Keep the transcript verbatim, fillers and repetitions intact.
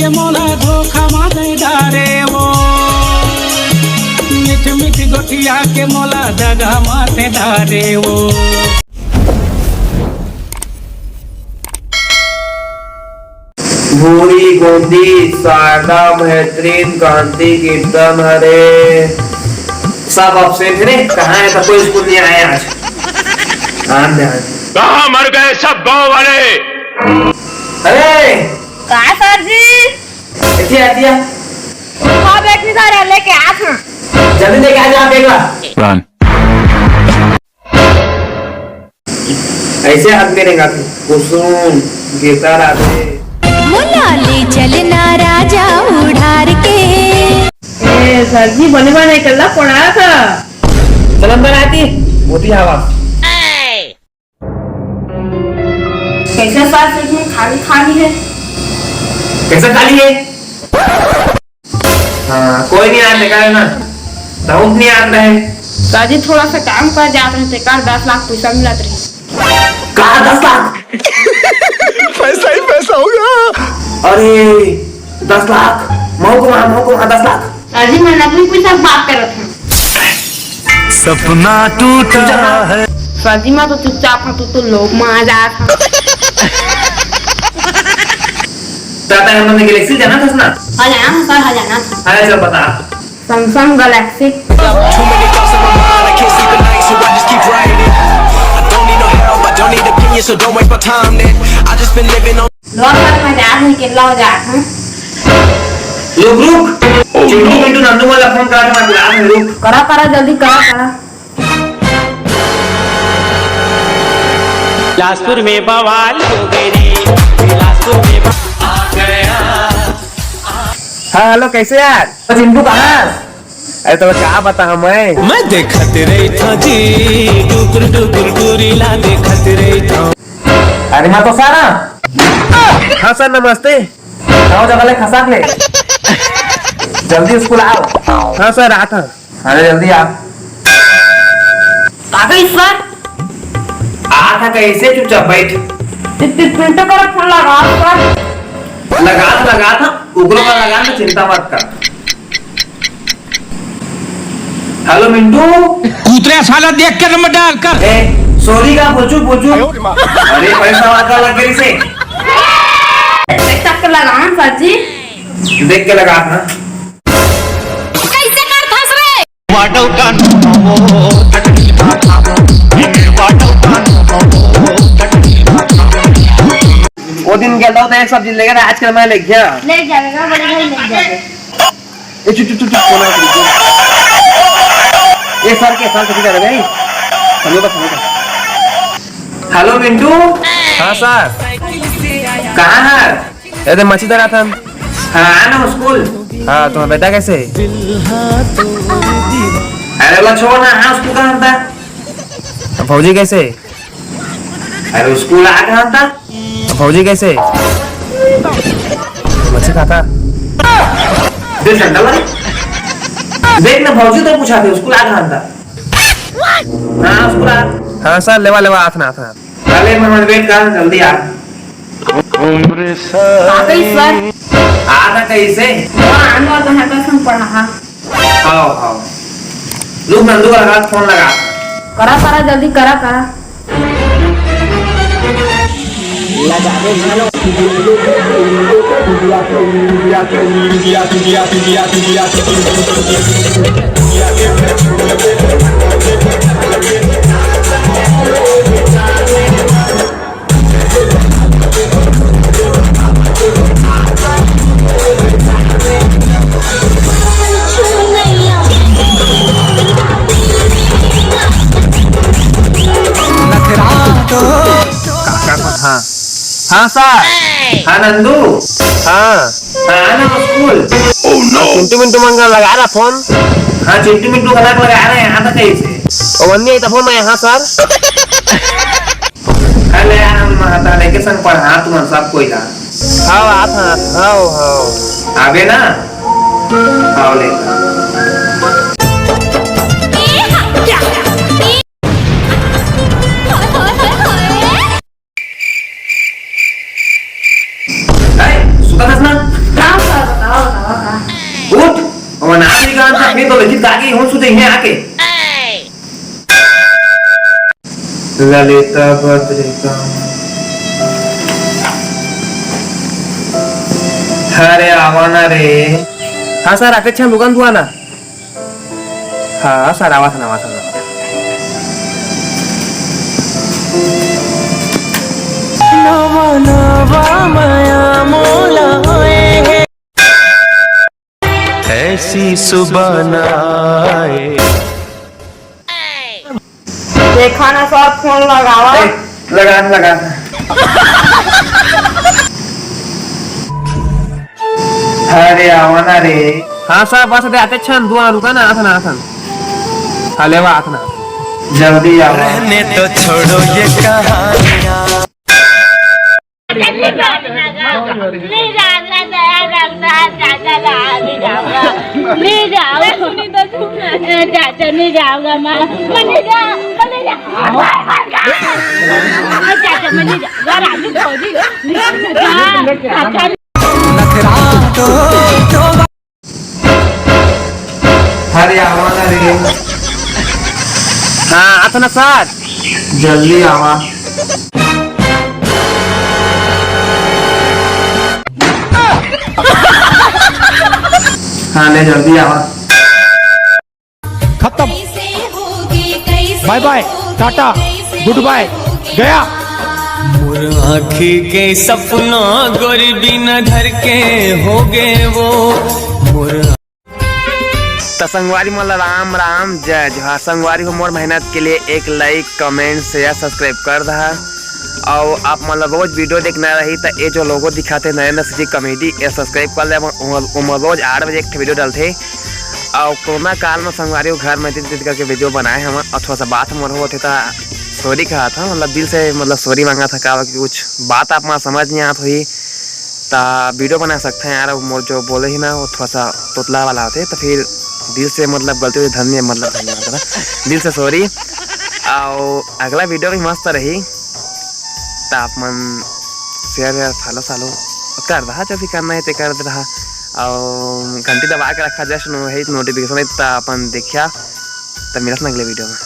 के मोला धोखा मा दे डारे वो, मीठ मीठ गोठिया के मोला दगा मा दे डारे वो। भूरी गोंदी शारदा महत्रिन कांति कीर्तन हरे। सब absent हे रे, कहाँ हे? तो कोई स्कूल नहीं आया आज। आन दे, आन दे। कहाँ मर गए सब गांव वाले? अरे! का सर जी? एतिया, एतिया। हाँ, बैठ नहीं जा रहा, लेके आ था। जल्दी लेके आ जा, बैग ला। Run। ऐसे हाथ में रेंगा तू। कुसुम, गीता राधे। मोला ले चलना राजा उड़ार के। ए, सर जी, बने बने कल्ला पड़ा था। चल अंदर आती, होती आवाज। कैसे सर, सिर्फ में खाली खाली है। कैसा खाली है? हाँ, कोई नहीं यार, बेकार है ना। बहुत नहीं याद रहे। सर जी, थोड़ा सा काम कर जात रहे, तेकर दस लाख पैसा मिलत रही। कहा दस लाख? पैसा ही पैसा होगा। अरे, दस लाख। मऊ को वहाँ, मऊ को वहाँ, दस लाख। सर जी, मैं नकली पैसा बात करत हूँ। सपना टूटा है। सर जी, मैं तो चुपचाप हूँ, तू तो लोग में आ जात हूँ। दादा, हमने गैलेक्सी जाना था ना? हाँ, जाना था सर, हाँ, जाना था। अरे, चल बता। Samsung Galaxy। Too many thoughts on my mind, I can't sleep at night, so I just keep writing. I don't need no help, I don't need opinions, so don't waste my time then. I just been living on। Lo sir, मैं जा रही, किल्ला हो जा, हाँ? रुक, रुक। चिंटू, मिंटू, नंदू वाला फोन करा था, मैं बुला रहा हूँ, रुक। करा, करा, जल्दी करा, करा। बिलासपुर में बवाल हो गई रे, बिलासपुर में बवाल। हाँ, हेलो, कैसे यार? चिंटू कहाँ? अरे, तो क्या बताऊँ मैं? मैं देखत रहिथों जी, डुगुर डुगुर गोरी ला देखत रहिथों। अरे, मैं तो सारा। हाँ सर, नमस्ते। आओ, जगह ले खसाक ले। जल्दी स्कूल आओ। हाँ सर, आता। अरे जल्दी आ। आ गई सर। आ था कैसे, चुपचाप बैठ। ति-, ति-, पिंटू का फोन लगा सर। लगा था, लगा था, उगलो का लगा था, चिंता मत कर। हेलो मिंटू। उतरे साला देख के नंबर डाल कर। ए, सॉरी का बोचू, बोचू। अरे पैसा वाला लग गई से। देख तक लगा सर जी। देख के लगा था। कैसे कर फंस रहे? वाटव कानून हो, धरती माता हो, इन्हें वाटव कानून हो, धरती माता हो। वो दिन गेलो तो एक सब्जी लेके था, आजकल मैं ले गया। ले जाएगा, बड़े भाई ले जाएगा। ए, चुप, चुप, चुप, चुप, फोन आ गया। ए, सर के, सर के, ठीक है भाई। समझो बस, समझो। हेलो मिंटू। हाँ सर। कहाँ है? ए दे मच्छी धरा था। हाँ, आ ना स्कूल। हाँ, तुम्हारा बेटा कैसे? अरे ला छोड़ ना, हाँ, स्कूल कहाँ था? भौजी कैसे? अरे स्कूल आ कहाँ था? भौजी कैसे? मच्छी खाता। देख ना, देख ना, भौजी तो पूछा थे, स्कूल आ कहाँ था? हाँ, स्कूल आ। हाँ सर, लेवा, लेवा, आथन, आथन। अरे मनोज, वेट कर, जल्दी आ। आ गई सर। आ था कैसे? हाँ, आनो तो है, कसम पड़ा, हाँ। आओ, आओ। रुक नंदू, लगा फोन लगा। करा, करा, जल्दी करा, करा। हाँ। हाँ सर। हाँ नंदू। हाँ। हाँ, आना स्कूल। हाँ, चिंटू मिंटू मन का लगा रहा फोन। हाँ, चिंटू मिंटू का लगा रहे हैं, यहाँ तक कैसे? ओ, वन्नी आई तो फोन में, हाँ सर। अरे यार, हम हटा लेके संग पढ़ा तुम सब कोई ला। हाव, आप हाँ, हाव, हाव। आबे ना? हाव ले। ए, सुता थस ना? हाँ नाच नहीं करना था, फिर तो लेकिन आगे हूँ सुते हैं आके। ललिता भद्रिका। अरे आवा ना रे। हाँ सर, आते क्षण दुकान दुआ ना। हाँ सर, आवा था, आवा था। नवा नवा माया मोला होए हे। ऐसी सुबह ना आए। देखा ना सर, फोन लगावा। ए, लगा ना, लगा ना। अरे आवा ना रे। हाँ सर, बस दे आते क्षण दुआ रुका ना, आथन, आथन। हाँ, लेवा, आथन, आथन। जल्दी आवा। रहने तो छोड़ो ये कहानियाँ। ले जाओ। चाचा, नहीं जाऊंगा माँ। मैं नहीं जा, मैं नहीं जा। चाचा, मैं नहीं जाऊंगा। राजू भौजी, नहीं जा। चाचा। अरे आवा ना रे। हाँ, आथन सर। जल्दी आवा। हाँ, ले जल्दी आवा। खत्म। बाय बाय, टाटा, गुड बाय, गया। मोर आँखी के सपना गोरी बिना घर के हो गए वो। मोर त संगवारी मन ला राम राम, जय जोहार। संगवारी हो, मोर मेहनत के लिए एक like, comment, share, subscribe कर दहा। अउ आप मन ला रोज वीडियो देखना रही त ये जो लोगो दिखाते नरेंद्र सिटी कॉमेडी, ये subscribe कर ले। ओमन रोज आठ बजे एक ठे वीडियो डालथे। अउ कोरोना काल में संगवारी हो घर में तित तित करके वीडियो बनाए हवन। अउ थोड़ा सा बात हमर होत हे त सॉरी कहा था, मतलब दिल से, मतलब सॉरी मांगा था का कि कुछ बात आप मन समझ नहीं आत होही। त वीडियो बना सकते हैं यार, मोर जो बोले ही ना वो थोड़ा सा तोतला वाला होते, तो फिर दिल से मतलब गलती होती, धन में मतलब धन्यवाद था, दिल से सॉरी। अउ अगला वीडियो भी मस्त रही, त आप मन शेयर वेयर फॉलो सालो कर रहा, जो भी करना है ते कर रहा, अउ घंटी दबा के रखा, जस्ट नो है नोटिफिकेशन है, त अपन देखिया, त मिलत ना अगले वीडियो में।